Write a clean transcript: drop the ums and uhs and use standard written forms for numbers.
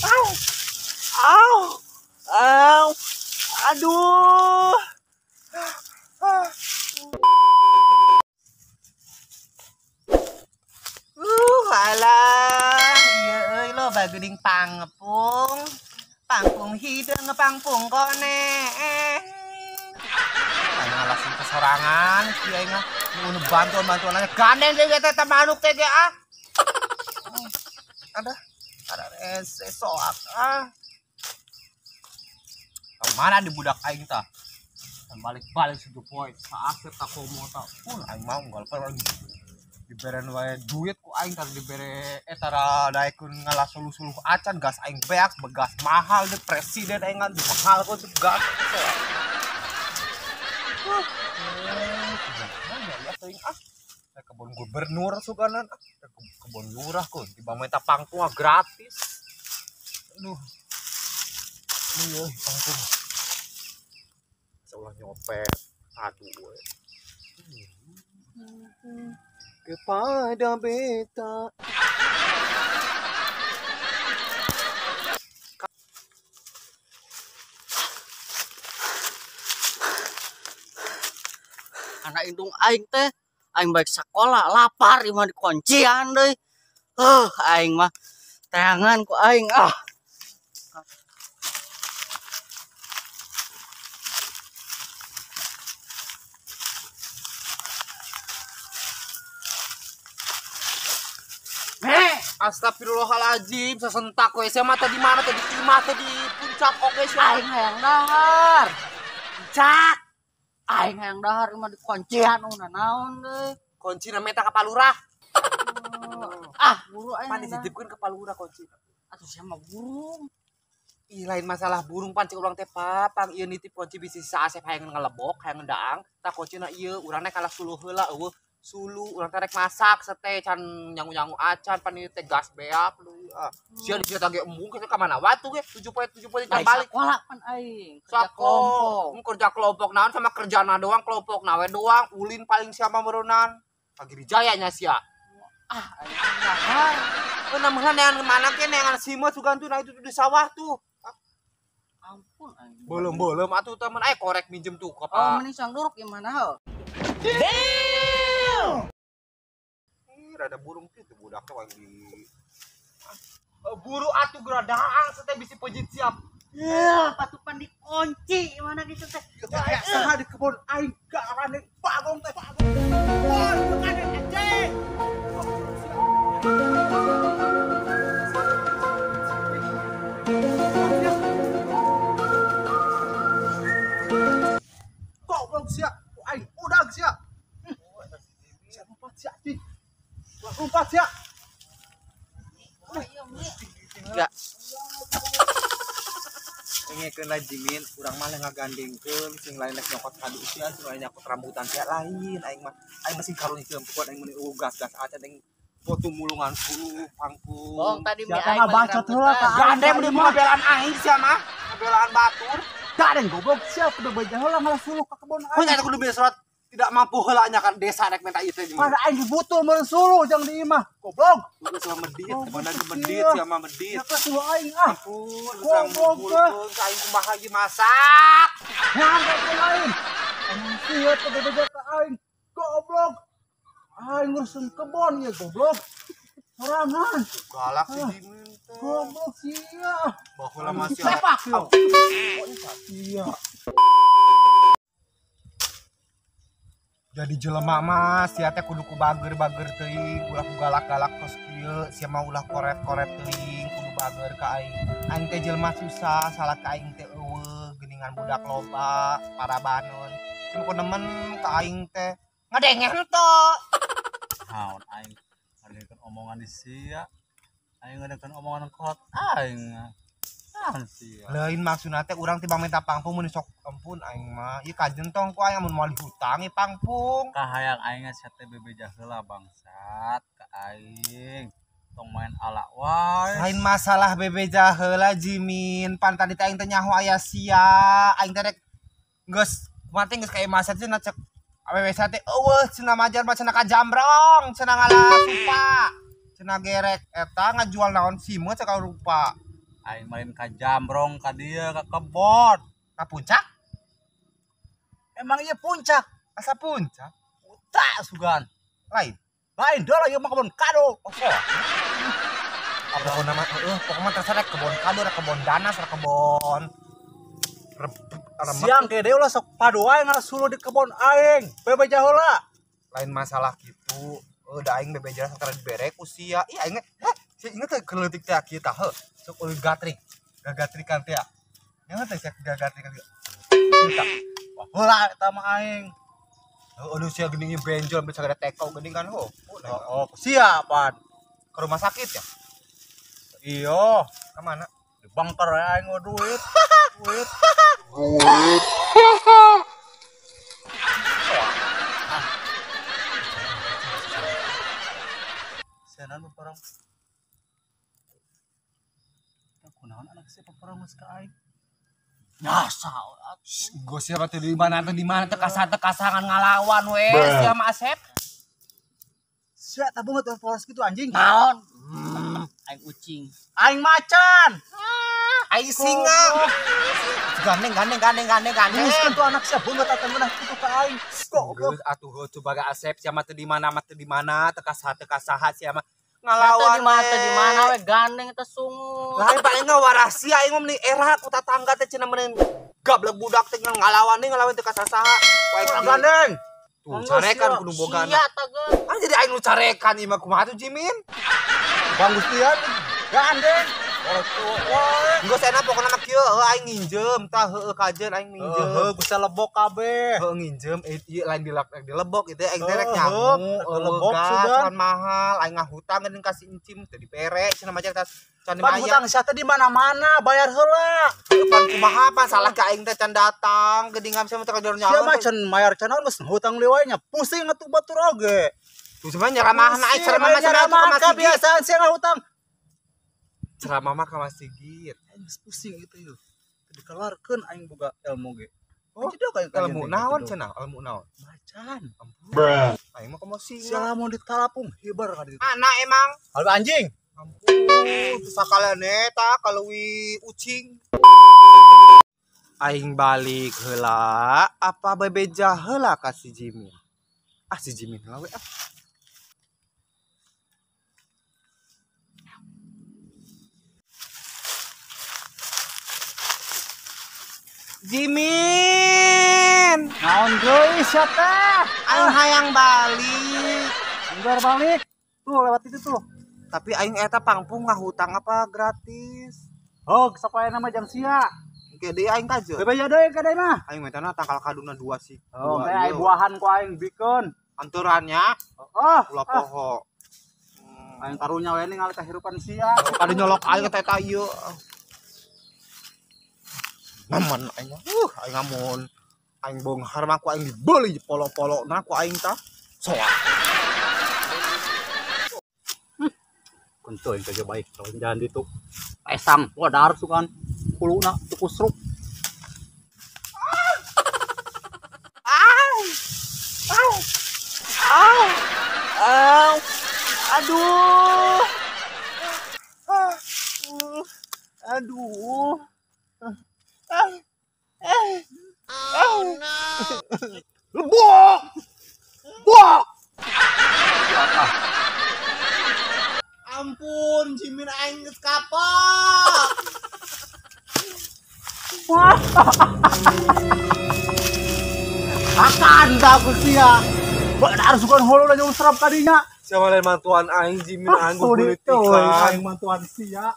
Au. Au. Au. Aduh. Alah, ieu euy loba geuning pangpung. Pangpung hideung pangpung koneng. Aing ngalasin kesorangan si aing mah nu bantuan-bantuan aja gandeng deui teh manuk teh ge ah. Ada rese soak ah. Kemana di budak aing tah? Balik-balik 7 poin. Saasep tak komo tah. Pun aing mau unggal lagi. Diberen wae duit ku aing tara dibere tara daekeun ngalah suluh-suluh acan gas aing beak begas mahal deh presiden aing ngan mahal kok gas. Ya ah kebun gubernur suganan kebun lurah kun tiba minta pangpung gratis. Aduh. Aduh pangpung. Seolah nyopet. Aduh we. Kepada beta. Anak indung aing teh, aing baik sekolah lapar imah dikuncian deui. Aing mah teangan ku aing ah. Astagfirullahaladzim, sesentak we sia mah teh di mana teh di imah teh di puncak oge sia. Aing hayang dahar. Puncak. Aing hayang dahar imah dikuncian una naon deui. Kuncina meta ka palurah. Ah, buru aing. Pan dititipkeun ka palurah kunci. Atuh sia mah burung. Ih, lain masalah burung pan cek urang teh papang ieu nitip kunci bisi saasep hayang ngelebok, hayang ndaang, tah kuncina ieu urang teh kalah suluh heula eueuh. Sulu urang teh rek masak sete can nyangu-nyangu acan pan ieu teh gas beak lu ah. Sia di sia ge embung ka mana watu ge 7 poe 7 poe can balik. Sekolah pan aing kerja kelompok. Kerja kelompok naon sama kerjana doang kelompok nawe doang ulin paling sia mah meureunnan. Kagirijaya nya sia. Ah aing dahar. Keun neangan mana ke neangan simeut sugan tuh nah itu tuh di sawah tuh. Ampun aing. Belum-belum atuh teman aing korek minjem tuh ka. Oh mending sang duruk gimana heuh. Damn. Rada burung itu budaknya wang di buru atuh geradaang sete bisi pejit siap. Ya, patupan dikunci mana gitu teh. Ya, saha di kebun aing garane bagong teh. Wah, gandeng anjing. Goblok sia, aing udag sia. Sia lompat sia di. Lompat sia. Enggak. Pengekeun lah Jimin, urang mah ngagandengkeun sing lain rek nyokot kadu sia, sing lain nyokot rambutan sia lain aing mah. Aing mah sing karunya pokon aing meuni gas-gas acan aing foto mulungan suluh pangpung. Bong tadi mi aing bacot heula ka gandeng meuni ngabelaan aing sia mah, ngabelaan batur. Gandeng goblok sia kudu beja heula ngalah suluh ka kebon aing. Kudu kudu beja surat tidak mampu heula nya kan desa rek minta ieu teh. Mana aing dibutuh meureun suluh jang di imah. Goblok. Kudu sama medit, mana ge medit sia mah medit. Ya ka suluh aing ah. Ampun, goblok ka aing kumaha ieu masak. Nyangka ku lain. Aing sia teh beja ka aing. Goblok. Aing ngurusin kebon ya goblok. Sorangan. Galak si Jimin teh. Goblok sia. Baheula mah sia. Sepak yo. Iya. Jadi jelema mah sia teh kudu ku bager-bager teuing, ulah ku galak-galak kos kieu, sia mah ulah koret-koret teuing, kudu bager ka aing. Aing teh jelema susah, salah ka aing teh eueuh, geuningan budak loba, parabanon. Cuma ku nemen ka aing teh ngadenge henteu. Naon aing ngadengekeun omongan di sia. Aing ngadengekeun omongan kot aing. Naon sia. Lain maksudna teh urang tibang minta pangpung mun sok ampun aing mah. Ieu kajentong ku aing mun moal hutang ieu pangpung. Kahayang aing sia teh bebeja heula bangsat ka aing. Tong main ala wae. Lain masalah bebeja heula Jimin, pan tadi teh aing teh nyaho aya sia, aing teh rek geus kumaha teh geus ka imah cenah cek awewe sia teh eueuh cenah majar mah cenah ka jambrong, cenah ngalah supa. Cenah gerek eta ngajual naon simeut cek rupa. Aing main ka Jambrong ka dieu ka kebon. Ka puncak? Emang ieu puncak? Asa puncak? Utak sugan. Lain. Lain deui ieu mah kebon kado. Oh. Pokokna mah heueuh, pokokna terserah kebon kado, rek kebon danas, rek kebon siang ke deui ulah sok padu wae ngasuluh di kebon aing. Bebeja heula. Lain masalah kitu. Heuh da aing bebeja satara dibere ku sia. Ih aing heh, sia inget teh keleutik teh kieu tah heuh. Sok euy gatrik. Gagatrikan teh. Nyaho teh sia gagatrikan teh. Kieu tah. Wah, heula eta mah aing. Heuh aduh sia geuning benjol bisa ada teko geuning kan heuh. Oh, sia apaan? Ke rumah sakit ya? Iya, ke mana? Di bangker aing duit. Duit. Senan peperang. Kunaon anak si peperang geus ka aing. Nyasa. Geus sia teh di mana teh di mana teh kasangan ngalawan we sia mah Asep. Sia tah beungeut polos kitu anjing. Naon? Aing ucing. Aing macan. Aing singa. Gandeng gandeng gandeng gandeng gandeng. Geus tuh anak sia beungeut atuh meunah kitu ka aing. Goblok atuh heuh coba ga Asep sia mah teh di mana mah teh di mana teh kasaha sia mah ngalawan teh di mana we gandeng teh sungut. Lain paling ngawarasi aing mah meuni era ku tatangga teh cenah meureun gablek budak teh ngalawan deui ngalawan teh kasaha. Wae gandeng. Tuh carekan kudu boga. Sia tah geus. Ah jadi aing nu carekan ieu mah kumaha tuh Jimin? Bang Gustian gandeng. Geus enak pokona mah kieu heuh aing nginjem tah heueuh kajeun aing minjem. Heuh bisa lebok kabeh. Heuh nginjem ieu lain dilebok ieu aing teh rek nyangu lebok sugan mahal aing ngahutang geuning ka si Encim teu dibere cenah mah can dibayar. Hutang sia teh di mana-mana bayar heula. Pan kumaha pan salah ka aing teh can datang geuning sia mah teh kajar nyawa. Sia mah can mayar can naon geus hutang deui wae nya pusing atuh batur oge. Tuh sebenarnya nyeramahna aing ceramah mah cenah kebiasaan sia ngahutang. Ceramah mah ka Mas Sigit. Aing geus pusing itu yeuh. Dikeluarkeun aing boga ilmu ge. Oh, ilmu naon cenah? Ilmu naon? Macan. Bruh. Aing mah komo singa. Sia lamun ditalapung hibar ka ditu. Anak emang. Halo anjing. Ampun, teu sakalian eta kaleuwi ucing. Aing balik heula, apa bebeja heula ka si Jimin? Ah si Jimin heula we ah. Jimin, naon deui sia teh? Aing hayang balik. Bentar balik. Tuh lewat itu tuh. Tapi aing eta pangpung ngahutang apa gratis? Oh, sapaya nama jang sia. Engke deui aing kajeun. Bebeja deui ka deui mah. Aing metana tangkal kaduna 2 sih. Oh, teh aing buahan ku aing bikeun. Anturannya. Oh, ulah poho. Aing karunya we ningali kahirupan sia. Kadu nyolok aing teh eta ieu. Naman aing aing ngamun aing beunghar mah ku aing dibeli polo-polona ku aing tah soak. Kuntu aing teh baik lawan jalan ditu. Pesang wadar sukan kuluna teu kusruk. Au. Au. Au. Au. Aduh. Aduh. Oh no. Lebok. Bok. Ampun, Jimin aing geus kapok. Akan ka sia. Benar sugan holo jeung serap kadinya. Siapa lain mantuan aing Jimin aing politikan. Aing mantuan sia.